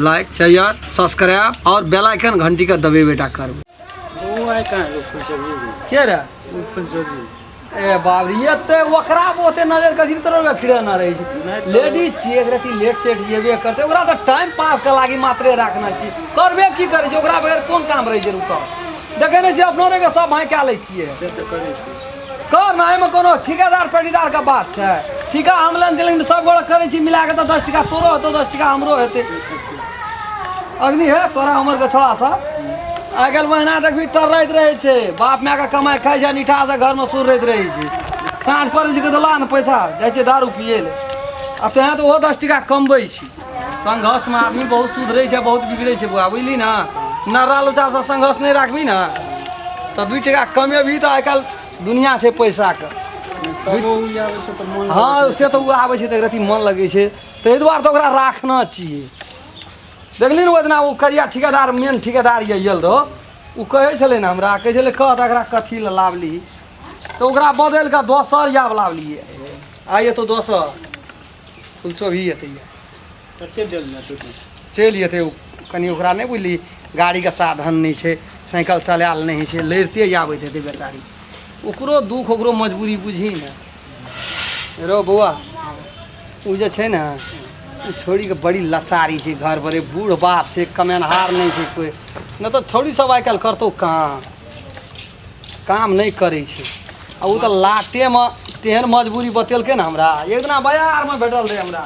Like share subscribe और बेल icon घंटी के दबेबे टा करबै। ओ आइ कहाँ एगो फुलचोभी गो? के रे? ओ फुलचोभी। ए बाप रे, एते ओकरा पर ओते नजर कथी तोरा खिड़ेना रहै छै? नहि तऽ- लेडीज छियै, एक रति लेट सेट जेबे करतै। ओकरा तऽ टाइम पास के लागी मात्रे राखना छी। करबे की करै छै? ओकरा बगैर कोन काम रहै छै? रुकऽ, देखै नहि छियै अपनो रे सब भाइ कए लै छियै। से तऽ करै छी। कर ने, एहिमे कोनो ठेकेदार पटीदार के बात छै? ठीका हम लेने छी, लेकिन सब गोटे करै छी मिला के, तऽ 10 टका तोरो हेतौ, 10 टका हमरो हेतै। अग्नि हे, तोरा उमर के छोड़ा सब आइ काल्हि महीना देखबी टर्रैत रहै छै। बाप मायके कमाइ खाइ छै, निठासँ घरमे सुरैत रहै छै। साँझ पड़ै छै तऽ ला ने पैसा, जाइ छै दारू पियै लए। आ तोहेँ तऽ ओहो 10 टका कमबै छी। संघर्षमे आदमी बहुत सुधरै छै, बहुत बिगड़ै छै बौआ, बुझली ने? नर्रा लोचासँ संघर्ष नहि राखबी ने तऽ 2 टका कमेबही तऽ आइ काल्हि दुनिआँ छै पैसाके। तब ओ आबै छै तऽ मन हँ, से तऽ ओ आबै छै तऽ एक रत्ती मन लगै छै, ताहि दुआरे तऽ ओकरा राखना छियै। देखली ने, ओहि दिना ओ करिया ठिकेदार, मेन ठिकेदार ये आयल रहो, ओ कहै छलै ने हमरा, कहै छलै कह तऽ एकरा कथी लए लाबली? तऽ ओकरा बदलि कऽ दोसर आब लाबलियै। आइ एतौ दोसर फुलचोभी एतै। कते देर लगतै? चलि जेतै ओ कनि। ओकरा नहि बुझली, गाड़ीके साधन नहि छै, साइकिल चलायल नहि होइ छै, लड़िते आबैत हेतै बेचारी। ओकरो दुःख, ओकरो मजबूरी बुझही ने। रौ बौआ, ओ जे छै ने, ओ छौड़ीके बड़ी लाचारी छै। घर पर बूढ़ बाप छै, कमेनहार नहि छै कोइ। नहि तऽ छौड़ी सब आइ काल्हि करतौ काम? काम नहि करै छै। आ ओ तऽ लाटेमे तेहन मजबूरी बतेलकै ने हमरा। एक दिना बाजारमे भेटल रहै हमरा।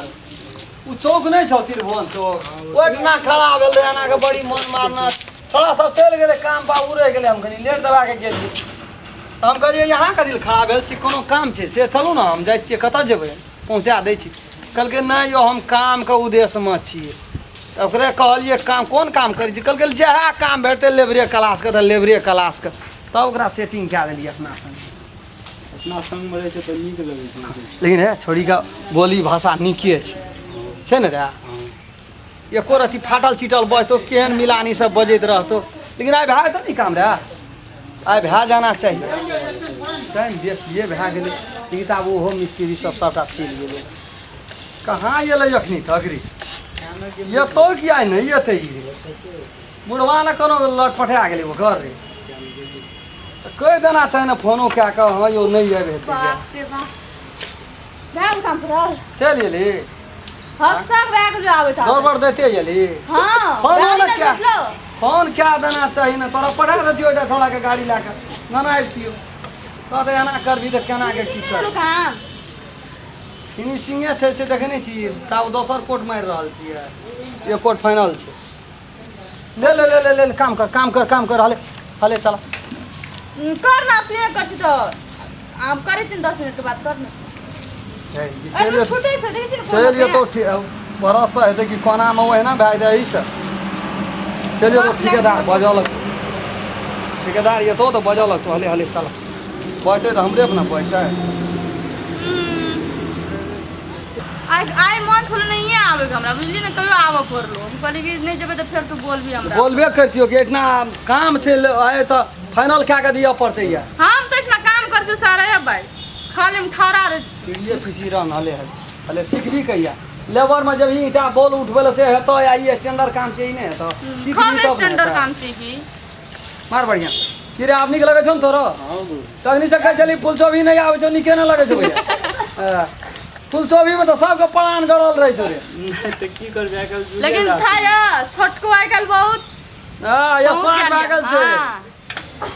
ओ चौक नहि छौ, त्रिभुवन चौक, ओहिठिना खड़ा भेल रहै एना कऽ, बड़ी मन मारना। छोड़ा सब चलि गेलै काम पर, ओ रहि गेलै। हम कनि लेट दबा कऽ गेलियै तऽ हम कहलियै, यहाँ कथी लए खड़ा भेल छी? कोनो काम छै से चलू ने, हम जाइ छियै। कतऽ जेबै? पहुँचा दै छी। कहलकै, नहि यौ, हम कामके उद्देश्यमे छियै। तऽ ओकरे कहलियै, काम कोन काम करै छी? कहलकै, जएह काम भेटतै लेबरे क्लासके तऽ लेबरे क्लासके। तब ओकरा सेटिंग कए देलियै अपना संगे। अपना संगमे रहै छै तऽ नीक लगै छै। लेकिन हे, छोड़ीके बोली भाषा नीके छै, छै ने रे? एको रत्ती फाटल चिटल बजतौ, केहन मिलानी सब बजैत रहतौ। लेकिन आइ भए जेतौ ने काम रे? आइ भए जाना चाही। टाइम बेसिए भए गेलै, लेकिन तऽ आब ओहो मिस्त्री सब सभटा चलि गेलै। कहाँ एलै अखनी तक रे? एतौ कि आइ नहि एतै ई रे? बुढ़वा ने कोनो लट पठा गेलै ओकर रे? तऽ कहि देना चाही ने फोनो कए कऽ, हँ यौ, नहि आबि हेतै। बाप रे बाप, भए गेल काम पूरा। चलि एली? हक सक भए गेल आबै। दौड़ दैते एली? हाँ। फोनो गाड़ी ने नहि क्या? भेटलो। फोन कए देना चाही ने। तोरा पठा देतियौ एकटा छोड़ाके गाड़ी लए कऽ, ना अबितियौ। कहतै एना करबही तऽ केना के की कर? काम फिनिशिंगे छै से देखै नहि छी? तब दोसर कोट मारि रहल छियै। एक कोट फाइनल छै। ले ले ले ले ले, काम कर, काम कर, काम कर। हले हले चल। कर ना, अपने कर छी तऽ हम करै छी ने, 10 मिनट के बाद कर ने। अरे छूटै छै, देखै छी ने फोन। चलि जेतौ। भरोसा हेतै कि कोनामे ओहिना भए जाइ छै। चलि जेतौ, ठिकेदार बजऽ लगतौ। ठिकेदार एतौ तऽ बजऽ लगतौ। हले हले चल। बजतै तऽ हमरे अपना बजतै। आइ आइ मन छलो नहिए आबैके हमरा, बुझली ने? तैयो आबऽ पड़लो। हम कहली कि नहि जेबै तऽ फेर तू बोलबी हमरा। बोलबे करतियौ कि एतना काम छै, आइ तऽ फाइनल कए कऽ दिअ पड़तै या। हम तऽ एहिठिना काम करै छियौ साढ़े बाइस, खाली हम ठाढ़ा रहै छी। सीढ़िए फीसी रहन। हले हले हले। सिखबी कहिया? लेबरमे जब ही ईंटा बॉल उठबै लए से हेतौ या ई स्टैंडर्ड काम छै, ई नहि हेतौ? सिखबी खूब तब ने स्टैंडर्ड हेतै। काम छै की। मार बढ़िआँ की रे, आब नीक लगै छौ ने तोरो? हँ गो। तखनी से कहै छली फुलचोभी नहि आबै छौ, नीके नहि लगै छौ भैया। हँ, फुलचोभीमे तऽ सबके प्राण गड़ल रहै छौ रे। नहि तऽ की करबै, आइ काल्हि जुगे लेकिन दास था या छोटको आइ काल्हि बहुत हँ, पहुँच स्मार्ट गेल भए गेल छै।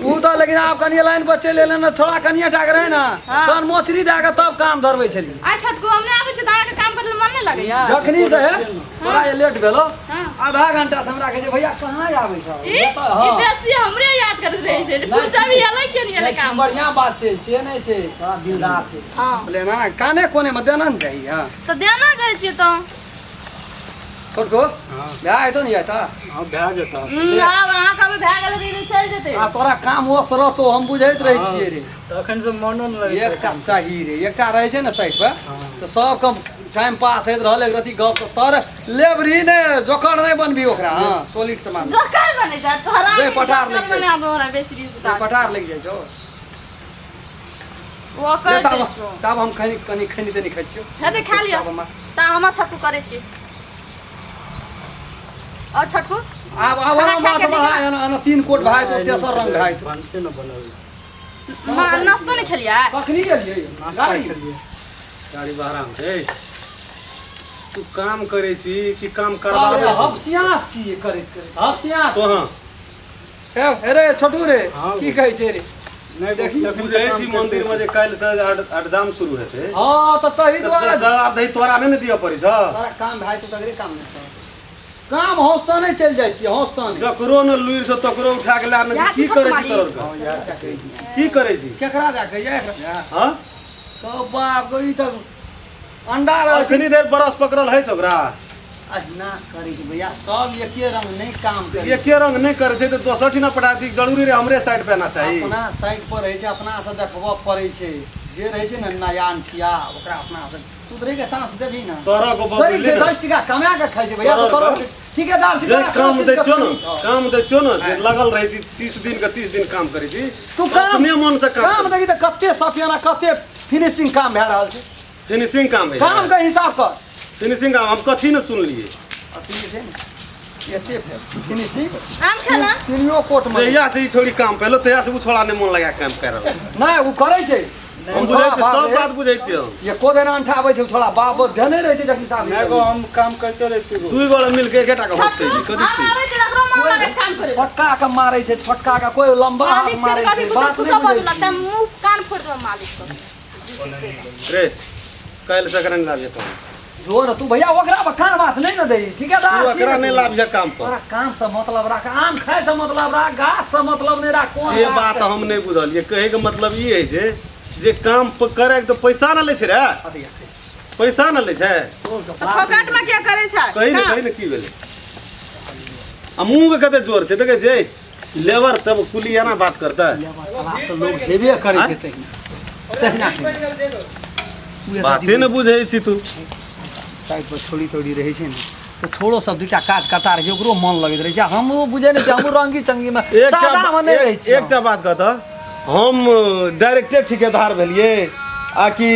ओ तऽ लेकिन आब कनिए लाइन पर चलि एलै ने छोड़ा, कनिए टाके रहै ने तहन मोचरी दए कऽ तब काम धरबै छलियै। आइ छोटको, हम नहि आबै छी तऽ अहाँके काम करै लए मन नहि लगैया? जखनी से हे तोरा ये लेट भेलो, आधा घंटा से हमरा कहै छै, भैया कहाँ आबै छौ? ई ई बेसी हमरे याद करैत रहै छै जे नहि, फुलचबी एलै कि नहि एलै काम। बढ़िया बात छै, से नहि छै, थोड़ा दिलदार छै। लेना काने कोने मे देना ने चाही। हँ। तऽ देना जाइ छियै तऽ। छोटको भए हेतौ ने तऽ? हँ, भए जेतऽ। आब अहाँ कहबै भए गेलै तऽ ई चलि जेतै। आ तोरा काम ओस रहतौ, हम बुझैत रहै छियै रे। तऽ एखन से मनो नहि लगै। एकटा चाही रे, एकटा रहै छै ने साइड पर तऽ सबके टाइम पास होइत रहल, एक रति गप तर लेबरी ने जोकर नहि बनबी ओकरा। हँ, सोलिड सामान। जोकर बनै छै तोहरा। जे पठार जोकर लागि जाइ बने आब हमरा बेसी रिस्क। पठार लागि जाइ छौ। ओ कर ले, दै तब छौ। तब हम खनी कनि खनी तनी खाइ छियौ। हेतै, खा लिअ। तब तऽ हम छक्कू करै छी। और छोटकू आब आब खाना आब खा माथ के बढ़ाय एना एना तीन कोट भाई तो तेसर रंग भाई तो भनसे न बनल नाश्तो नहीं खेलिए कखनी गेलियै नाश्ता गाड़ी खेलिए गाड़ी बाहर छै तू काम करै छी कि काम अरे करबाबै छी हफसियात छियै करैत करैत हफसियात तो हाँ हे हे रे छोटू रे हाँ। की कहै छै रे नहीं देखी, बुझै छी मंदिर में जे काल्हि से अष्टजाम शुरू हेतै हाँ तऽ तही दुआरे जवाब दही तोरा नहि ने दिअ पड़ै छौ तोरा काम भाई तो तगरे काम नहि छौ काम हौसता नहि चलि जाइ छियै हौसता नहि जकरो ने लुरि से तकरो उठा के ला ने यार, की तू करै छी मारी। तोहर के हाँ यार चकरी की करै छी केकरा दए के या हाँ तो बाप गो ई तऽ अंडा रह अखनी देर बरस पकड़ल है ओकरा अहिना करै छै भैया सब एके रंग नहि काम करै छै। एके रंग नहि करै छै तऽ दोसर ठिना पटा दी जरूरी रहे हमरे साइड पे आना चाही अपना साइड पर रहै छै अपना से देखबऽ पड़ै छै जे रहै छै ने नया अंठिया ओकरा अपना से सुधरे के चांस देबही ना तोरा को गरीब छै बबुली 10 टका कमा के खाइ छै भैया तो तोरा तोरा ठेकेदार छै जे तोरा काम कोनो दै चीजके छियौ ने कमी छौ। काम दै छियौ ने जे लगल रहै छी 30 दिन के 30 दिन काम करै छी तू काम अपने मन से काम काम देखी तऽ कते सफियाना कते फिनिशिंग काम भए रहल छै फिनिशिंग काम है काम के हिसाब कर फिनिशिंग काम हम कथी ने सुनलिए अथी जे छै ने एते फिनिशिंग आम खेला तीनियो कोट में जहिया से ई छोड़ी काम पेलो तहिया से उ छोड़ा नहि मन लगा के काम कर रहल नहि ओ करै छै हम बुझै छी सब बात बुझै छी हम एको दिन अंठाबै छै ओ थोड़ा बाप धेने रहै छै जखन साहब नहीं गो हम काम करते रहे छी दुई गोड़ा मिल के एकेटा के होते छी कथी हम छी आबै छै तकरो मन लगै छै काम करे छोटका के मारै छै छोटका के कोई लंबा हाथ मालिक मारै से छै कभी कुछ बात कुछ नहि बुझै बोल लगता है मुंह कान फोड़ देबो मालिक को रे काल्हि से एकरा नहि लाबिहे काम जो न तू भैया ओकरा पर कान बात नहि ने दही ठेकेदार तू छी एकरा ने नहि तू। लाबिहे काम पर तोरा काम से मतलब राख आम खाय से मतलब राख गाछ से मतलब नहि राख कोन से गाछ बात छै? हम नहि बुझलियै कहै के मतलब ई होइ छै जे काम करे के तऽ पैसा न लै छै रे अथी अथी। पैसा न लै छै तोर के तो बाप फोकट में क्या करे छै कही ने काम। कही ने की भेलै आ मुँह के कते जोर छै देखै छै लेबर तब कुली एना बात करतै लेबर क्लास तऽ लोग हेबे करै छै तहिना तहिना तहिना। बाते ने बुझै छी तू साइड पर छोड़ी तोड़ी रहै छै ने तऽ छोड़ो सब दूटा काज करता रहै छै ओकरो मन लगैत रहै छै हमरो बुझै नहि छियै हमहूँ रंगी चंगीमे सादामे नहि रहै छियै एकटा बात कहतऽ हम डायरेक्टे ठिकेदार भेलियै आ कि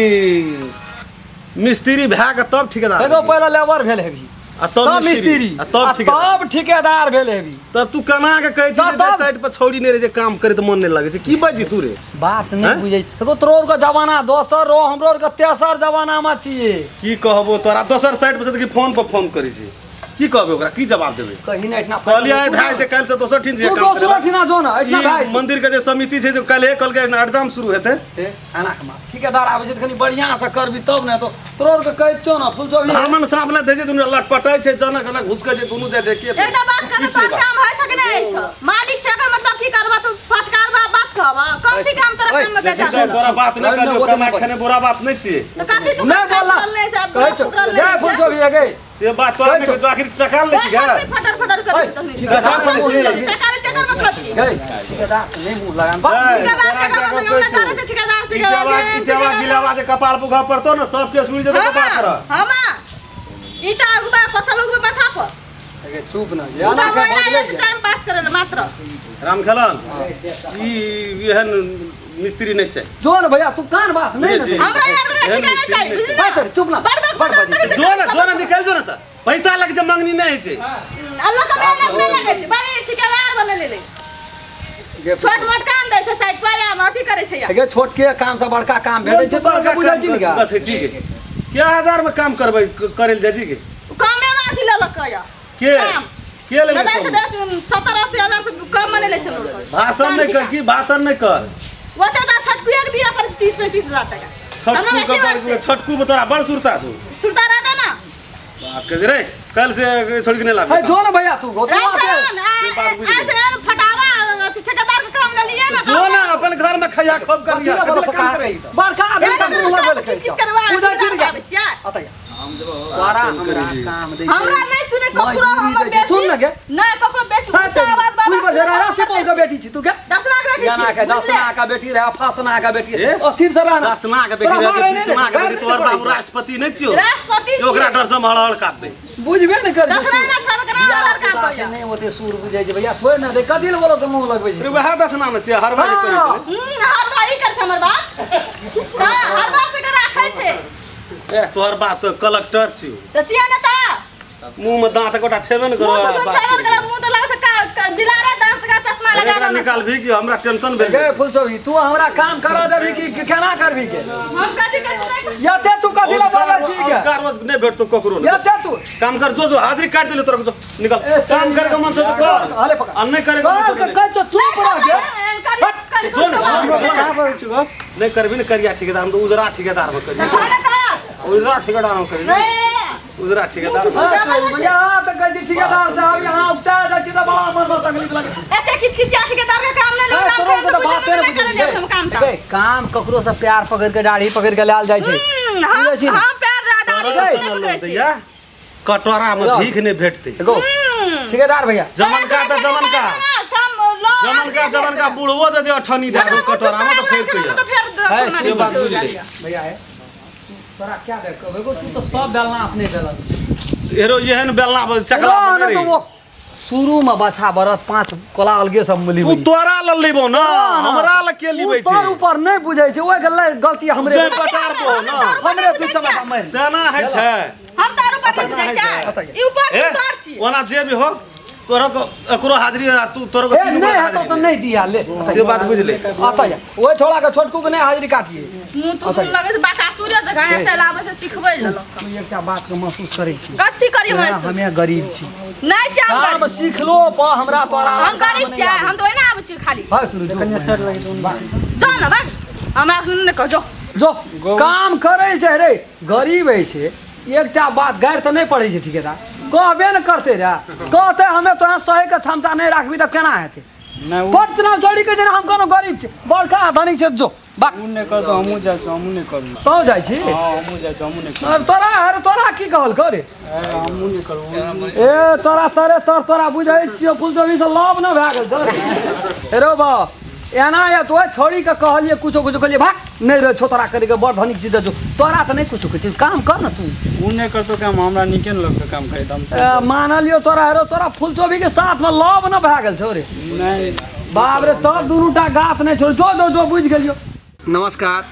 मिस्त्री भए कऽ तब ठिकेदार एगो भेलियै? पहिले लेबर भेल हेबी आ तब मिस्त्री आ तब ठिकेदार तब ठिकेदार भेल हेबी तब तू केना के कहै छी जे तब- साइड पर छौड़ी नहि रहै छै काम करे तऽ मन नहि लगै छै की बाजि तू रे बात नहि हैं? बुझै एगो तोरो के जमाना दोसर रो हमरो के तेसर जमानामे छियै की कहबो तोरा दोसर साइड पर से देखी फोन पर फोन करै छै की कहबै ओकरा की जवाब देबै कहीं ना इतना कहलियै आइ भए जेतै काल्हि से दोसर ठीन तू काम दोसरो ठिना जो ना इतना ई भाई मंदिर के जे समिति छै जे काल्हि कहलकै अष्टजाम शुरू हेतै ए, एना के मार ठिकेदार आबै छै तऽ कनि बढ़िआँ से करबी तब ने तो तोरो के कहै छियौ ने फुल चौबी धामन साहब ने दै छै दुनू लटपटाइ छै जनक अलग घुसकै छै दुनू जाइ छै के एकटा बात करे की छै तोहर काम होइ छै कि नहि होइ छौ मालिक से एकर मतलब की करबा तू फटकारबा बात कहबा कौन सी काम तोरा काम में देखी बेचा सब तोरा बात नहि ओहिमे कहलियौ ओते कमाइ नहि खेने बुरा बात नहि छियै तऽ कथी तू नहि बोलला नहीं छै कहै छौ फुकरल जय नहीं फुल छै चौबी गे से बात तोरा नहि कहै छौ। कहै छौ, आखिर टका लै छी बैठ गे के फटर फटर करै छै तहनी ठिकेदार हम से सुनि मुँह लेली, टका लै छै, एकर मतलब की गई ठिकेदार से नहीं मुँह लगान बात ए, ठिकेदार से एकर तोरा मतलब क्या हमरा कहै छौ? डरे छै ठिकेदार से ईटावा ईटावा गिलावा जे कपाल पर घप पड़तो ने सबके सुनि जेतौ कपाल पर हमा ईटा उगबा पत्थर उगबा माथा पर अगे चुप ना तू याना तऽ के महीना बदले एक टाइम पास करे ले मात्र राम खेलन ई एहन मिस्त्री नहि छै जो न भैया तू कान बात नहीं बुझै छी? ना हमरा यार एहन ठिकाना मिस्त्री चाहिए नहि छै। बुझली बात कर, चुप ना। बड़ बड़ बड़ बड़ जो ने जो ने निकल जो ने तऽ पैसा लग जे मंगनी नहि होइ छै अल्लाह के मेहनत नहीं लगे छै बड़ी ठिकेदार बने ले छोट मोट काम दै छै साइड पर आ अथी करै छै अगे छोट के काम से बड़का काम भेटै छै तोरा के बुझै छी ने का? बस ठीक है क्या हजार में काम करबै करै लए जाइ छी के कमे में अथी लेलक या के काम। के लेलकै दादा से कम? 70-80 हजार से कम में नहीं लै छै लोग भाषण नहि कर की भाषण नहि कर ओते तऽ छटकुए के दिया पर 30-35 हजार टका छोटकू हमरा के की वास्ते? छोटकू में तोरा बड़ सुरता छौ सुरता रहता ना बात कर रे कल से छोड़ के नहीं लाबे है जो ना भैया तू गो तू आते राखन से बात बुझि ऐसे फटावा अथी ठेकेदार के काम ले लिए ना जो ना अपन घर में खैया खूब कर लिया कथी लए काम करे बड़का आदमी का मुंह लगल किच किच करवा बुझै छी ने का? आबै छियै। अतः तोरा हमरा काम दै छै। हमरा नहीं सुने ककरो मजबूरी हमर दै छै। बेसी सुन न गे। नहीं ककरो बेसी हाँ, ऊँचा आवाज बाबा तू बजे रहा सुपौल के बेटी छी तू के 10 लाख बेटी याना छी के दसना का बेटी रहे फसना का बेटी ए? अस्थिर से रहना दसना के बेटी तोरा रहे मारै नहि बीसमा के रे, बेटी तोहर गारि बाबू नहि राष्ट्रपति नहि छियौ राष्ट्रपति कि ओकरा डर से हम हड़हड़ काटबै बुझबे ने कर दसना ना छल करा हर काम करिया नहीं ओते सुर बुझै छै भैया छोड़ ना दे कथी ले बोलो से मुंह लगबै छै अरे वएह दसना ने छियै हर बार करै छै हर भाई कर छै हमर बाप त हर बाप से के राखै छै ए तोहर बाप तऽ कलेक्टर छियौ त चिया ना ता मुंह में दांत गोटा छेबे ने करो। मुंह तो छेबे करे, मुंह तो लगे छै बिलारे दांत का चश्मा लगा एकरा निकाल भी कि हमरा टेंशन भेल। गे फुलचोभी तू हमरा काम करा देबी कि केना करबी के? हम कथि करबै? यते तू कथि ला बोलै छी के? रोजगार रोज नहीं भेटतो ककरो। यते तू काम कर, जो जो हाजिरी काट देले तोरा, जो निकल। काम करे के मन छौ त कर, हले पकड़। आ नहीं करे के मन छौ त कह तो चुप रह गे। जो ने नहीं करबी ने करिया ठेकेदार, हम तो उजरा ठेकेदार में करिया, उजरा ठेकेदार में करिया, उजरा ठेकेदार। भैया त कहै छी ठेकेदार साहब यहाँ उपटा जाइ छी त बड़ा मन में तकलीफ लगे। एते किचकिचिया ठेकेदार के काम नहीं ए, तोरो के त बाते ने बुझै हम काम बुझै। काम ककरो से प्यार पकड़ के दाढ़ी पकड़ के लाल जाइ छै। हम छी ने? हम प्यार दाढ़ी पकड़ै छी। कटोरा में भीख नहीं भेटते। एगो ठेकेदार भैया जमनका त जमनका जमनका जमनका बुढ़वो दे अठनी दे दो कटोरा में तो फेंक के तो ये बात बुझ ले भैया। है तोरा क्या दे कहबो, तू तो सब बेलना अपने बेलल छी। एरो एहन बेलना चकला ना बने तो वो शुरू में बाछा बरत 5 कोला अलगे सब मिली। तू तोरा ल लेबो ना, हमरा ल के लेबै छै? तोर ऊपर नहीं बुझै छै, ओइ गल्ला गलती हमरे जे पटार दो ना, हमरे तू समय मार तेना है छै। हम तार ऊपर नहीं बुझै छै, ई ऊपर ए, तू तार छी। ओना जे भी हो तोरा को एकरो हाजिरी आ तू तोरा को ए तीन नहीं गोरा है तो हाजिरी। नहीं दिया ले से बात बुझ ले। आता जा ओइ छोड़ा के छोटकू के नहीं हाजिरी काटिए। मुंह तो तुम लगे छै बाका सूर्य जगह चल आबै छै सिखबै ल। हम एकटा बात के महसूस करै छी। कथि करी महसूस? हमे गरीब छी। नहीं चाह काम सीखलो पर हमरा तोरा हम गरीब छी, हम तो ओहिना आबै छी खाली। भाग तू जो जो न भाग, हमरा सुन ने कह जो जो काम करै छै रे गरीब है छै। एकटा बात गारि तऽ नहीं पड़ै छै ठेकेदार, कहबे ने करते रे, कहते हमे तोरा सहे के क्षमता नहीं राखबी तऽ केना हेतै? नहीं बड़ चुनाव चढ़ी के जेना हम कोनो गरीब छी, बड़का धनिक छै जो बाक उ नहीं कर तो हमहूँ जाइ छी, हमहूँ नहीं करू। तों जाइ छी? हां हमहूँ जाइ छी, हमहूँ नहीं करू। अब तोरा अरे तोरा की कहल करे? हमहूँ नहीं करू। ए तोरा तोरे तोर तोरा बुझै छियो फुलचोभी से लव न भए गेल छौ रे। रो बा एना या तो छोड़ी के कहलिए कुछो कुछो कहलिए भाग नहीं रे छो तोरा करे के बड़ धनिक छी जो तोरा त नहीं कुछो कुछ काम कर न तू। उ नहीं करतो काम, हमरा नीके न लगतो काम करे हम। मानलियो तोरा हेरो तोरा फुलचोभी के साथ में लव न भए गेल छौ रे। नहीं बाप रे तब दुनूटा गाछ नहीं छोड़ जो जो जो बुझ गेलियो। नमस्कार,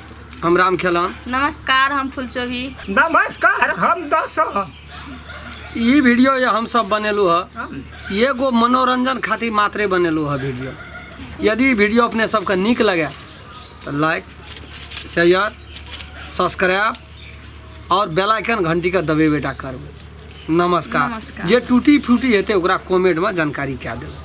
हम राम खेलन। नमस्कार, हम फुलचोभी। नमस्कार, हम दस। ई वीडियो ये हम सब बनेलू है, एगो मनोरंजन खातिर मात्रे बनेलू है वीडियो। यदि वीडियो अपने सबके नीक लगे तो लाइक शेयर सब्सक्राइब और बेल आइकन घंटी के दबेबे टा करबै। नमस्कार। नमस्कार। जे टूटी फूटी हेतै ओकरा कमेंट में जानकारी कए देबै।